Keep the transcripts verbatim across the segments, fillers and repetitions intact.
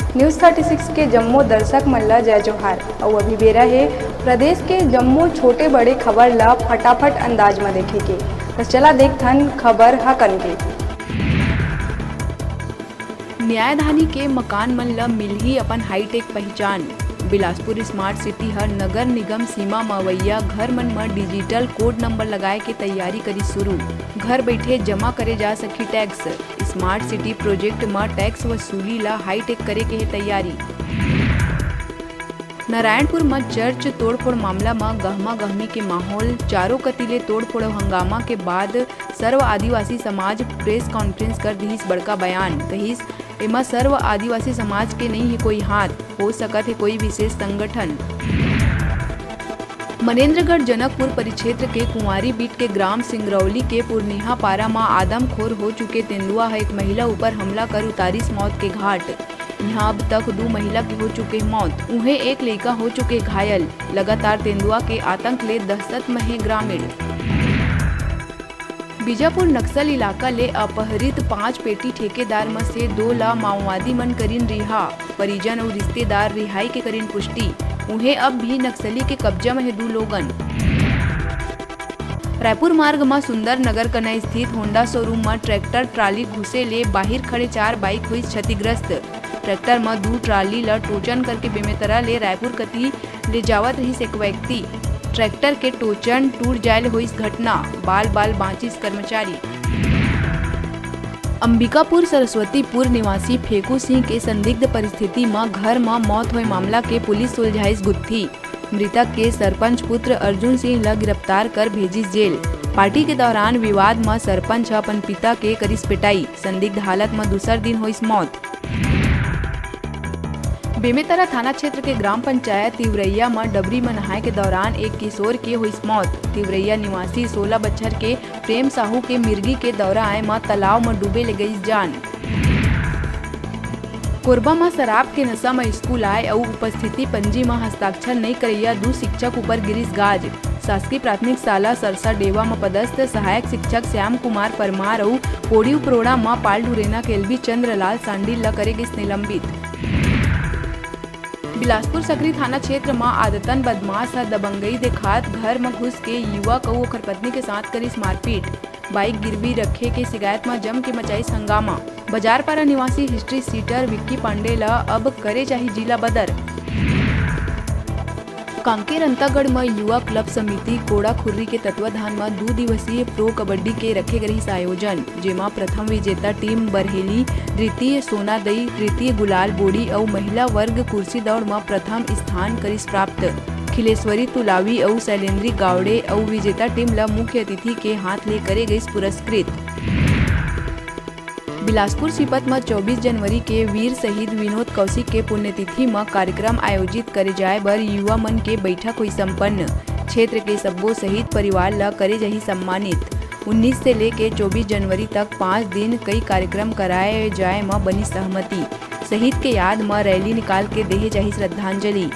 News thirty six के जम्मो दर्शक मन ला जय जोहार। अउ अभी बेरा हे प्रदेश के जम्मो छोटे बड़े खबर ला फटाफट अंदाज म देखे के। त चला देखथन खबर ह कन के। न्यायधानी के मकान मन ल मिलही अपन हाईटेक पहिचान। बिलासपुर स्मार्ट सिटी ह नगर निगम सीमा म अवइया घर मन म डिजिटल कोड नंबर लगाए के तैयारी करिस शुरू। घर बइठे जमा करे जा सकही टैक्स। स्मार्ट सिटी प्रोजेक्ट म टैक्स वसूली ल हाईटेक करे के हे तैयारी। नारायणपुर म चर्च तोड़फोड़ मामला म गहमा गहमी के माहौल। चारों कति ले तोड़फोड़ अउ हंगामा के बाद सर्व आदिवासी समाज प्रेस कॉन्फ्रेंस कर दिहिस बड़का बयान। कहिस, एमा सर्व आदिवासी समाज के नइ हे कोई हाथ, हो सकत हे कोई विशेष संगठन। मनेन्द्रगढ़ जनकपुर परिक्षेत्र के कुंवारी बीट के ग्राम सिंगरौली के पुरनिहा पारा म आदमखोर हो चुके तेंदुआ ह एक महिला ऊपर हमला कर उतारिस मौत के घाट। इहां अब तक दू महिला के हो चुके मौत, उहें एक लइका हो चुके घायल। लगातार तेंदुआ के आतंक ले दहशत म हे ग्रामीण। बीजापुर नक्सल इलाका ले अपहरित पांच पेटी ठेकेदार म से दो ला माओवादी मन करिन रिहा। परिजन अउ रिश्तेदार रिहाई के करिन पुष्टि। उहें, अब भी नक्सली के कब्जा म हे दू लोगन। रायपुर मार्ग म सुंदर नगर कना स्थित होंडा शोरूम म ट्रैक्टर ट्राली घुसे ले बाहिर खड़े चार बाइक होइस क्षतिग्रस्त। ट्रैक्टर म दू ट्राली ल टोचन करके बेमेतरा ले रायपुर कति ले जावत रहिस एक व्यक्ति। ट्रैक्टर के टोचन टूट जाय ले होइस घटना, बाल बाल बांचिस कर्मचारी। अंबिकापुर सरस्वतीपुर निवासी फेकू सिंह के संदिग्ध परिस्थिति म घर म मौत होय मामला के पुलिस सुलझाइस गुत्थी। मृतक के सरपंच पुत्र अर्जुन सिंह ल गिरफ्तार कर भेजिस जेल। पार्टी के दौरान विवाद म सरपंच ह अपन पिता के करिस पिटाई। संदिग्ध हालत म दूसर दिन होइस मौत। बेमेतरा थाना क्षेत्र के ग्राम पंचायत तिवरैया म डबरी म नहाए के दौरान एक किशोर के होइस मौत। तिवरैया निवासी सोलह बछर के प्रेम साहू के मिर्गी के दौरा आए म तालाब म डूबे ले गइस जान। कोरबा म शराब के नशा म स्कूल आए अउ उपस्थिति पंजी म हस्ताक्षर नइ करइया दू शिक्षक ऊपर गिरिस गाज। शासकीय प्राथमिक शाला सरसा डेवा म पदस्थ सहायक शिक्षक श्याम कुमार परमार अउ पोड़ी उपरोड़ा म पालढुरेना के एलबी चंद्रलाल सांडिल ल करे गिस निलंबित। बिलासपुर सकरी थाना क्षेत्र म आदतन बदमाश ह दबंगई देखात घर म घुस के युवक अउ ओखर पत्नी के साथ करिस मारपीट। बाइक गिरवी रखे के शिकायत म जम के मचाइस हंगामा। बाजारपारा निवासी हिस्ट्री सीटर विक्की पांडे ल अब करे जाही जिला बदर। कांकेर अंतागढ़ म युवा क्लब समिति कोड़ा खुर्री के तत्वाधान म दू दिवसीय प्रो कबड्डी के रखे गे रिहिस आयोजन, जेमा प्रथम विजेता टीम बरहेली, द्वितीय सोनादई, तृतीय गुलाल बोड़ी अउ महिला वर्ग कुर्सी दौड़ म प्रथम स्थान करिस प्राप्त। खिलेश्वरी तुलावी अउ शैलेंद्री गावड़े अउ विजेता टीम ल मुख्य अतिथि के हाथ ले करे गइस पुरस्कृत। बिलासपुर सीपत म चौबीस जनवरी के वीर शहीद विनोद कौशिक के पुण्यतिथि म कार्यक्रम आयोजित करे जाय बर युवा मन के बैठक होई संपन्न। क्षेत्र के सब्बो शहीद परिवार ल करे जाही सम्मानित। उन्नीस से लेके चौबीस जनवरी तक पाँच दिन कई कार्यक्रम कराए जाय म बनी सहमति। शहीद के याद म रैली निकाल के देहे जाही श्रद्धांजलि।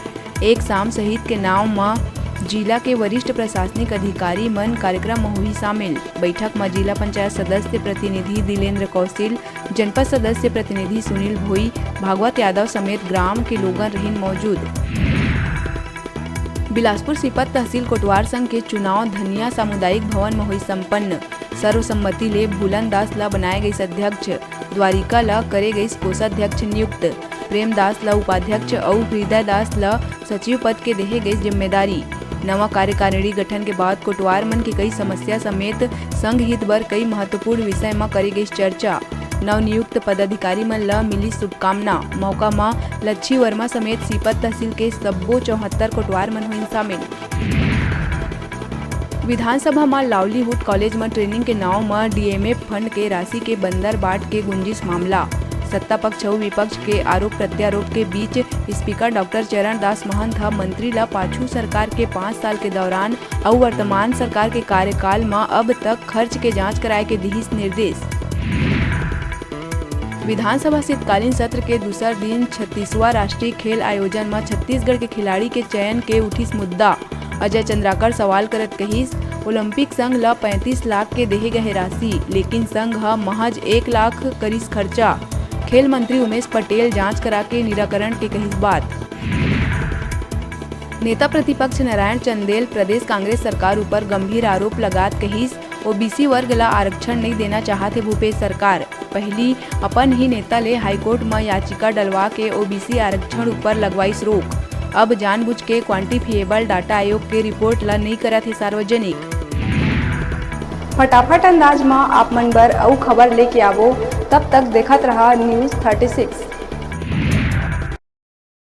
एक शाम शहीद के नाव म जिला के वरिष्ठ प्रशासनिक अधिकारी मन कार्यक्रम म होही शामिल। बैठक म जिला पंचायत सदस्य प्रतिनिधि दिलेंद्र कौशिल, जनपद सदस्य प्रतिनिधि सुनील भोई, भागवत यादव समेत ग्राम के लोगन रहिन मौजूद। बिलासपुर सीपत तहसील कोटवार संघ के चुनाव धनिया सामुदायिक भवन म होई संपन्न। सर्वसम्मति ले भूलन दास ल बनाए गइस अध्यक्ष, द्वारिका ल करे गइस कोषाध्यक्ष नियुक्त, प्रेमदास ल उपाध्यक्ष अउ हृदय दास ल सचिव पद के देहे गइस जिम्मेदारी। नवा कार्यकारिणी गठन के बाद कोटवार मन के कई समस्या समेत संघ हित बर कई महत्वपूर्ण विषय म करे गइस चर्चा। नवनियुक्त पदाधिकारी मन ल मिली शुभकामना। मौका म लच्छी वर्मा समेत सीपत तहसील के सब्बो चौहत्तर कोटवार मन होइन शामिल। विधानसभा म लावलीहुड कॉलेज म ट्रेनिंग के नाव म डीएमएफ फंड के राशि के बंदर बाट के गुंजिस मामला। सत्ता पक्ष अउ विपक्ष के आरोप प्रत्यारोप के बीच स्पीकर डॉक्टर चरण दास महंत ह मंत्री ल पाछू सरकार के पाँच साल के दौरान अउ वर्तमान सरकार के कार्यकाल म अब तक खर्च के जांच कराए के दिहिस निर्देश। विधानसभा शीतकालीन सत्र के दूसर दिन छत्तीसवां राष्ट्रीय खेल आयोजन म छत्तीसगढ़ के खिलाड़ी के चयन के उठिस मुद्दा। अजय चंद्राकर सवाल करत कहिस, ओलंपिक संघ ल पैंतीस लाख के देहे गए राशि, लेकिन संघ ह महज एक लाख करिस खर्चा। खेल मंत्री उमेश पटेल जांच करा के निराकरण के कहिस बात। नेता प्रतिपक्ष नारायण चंदेल प्रदेश कांग्रेस सरकार ऊपर गंभीर आरोप लगात कहिस, ओबीसी वर्ग ला आरक्षण नइ देना चाहत हे भूपेश सरकार। पहिली अपन ही नेता ले हाईकोर्ट म याचिका डलवा के ओबीसी आरक्षण ऊपर लगवाइस रोक। अब जानबूझ के क्वांटिफिएबल डाटा आयोग के रिपोर्ट ला नइ करत हे सार्वजनिक। फटाफट अंदाज म आप मन बर अउ खबर लेके आवो, तब तक देखत रहा News thirty six।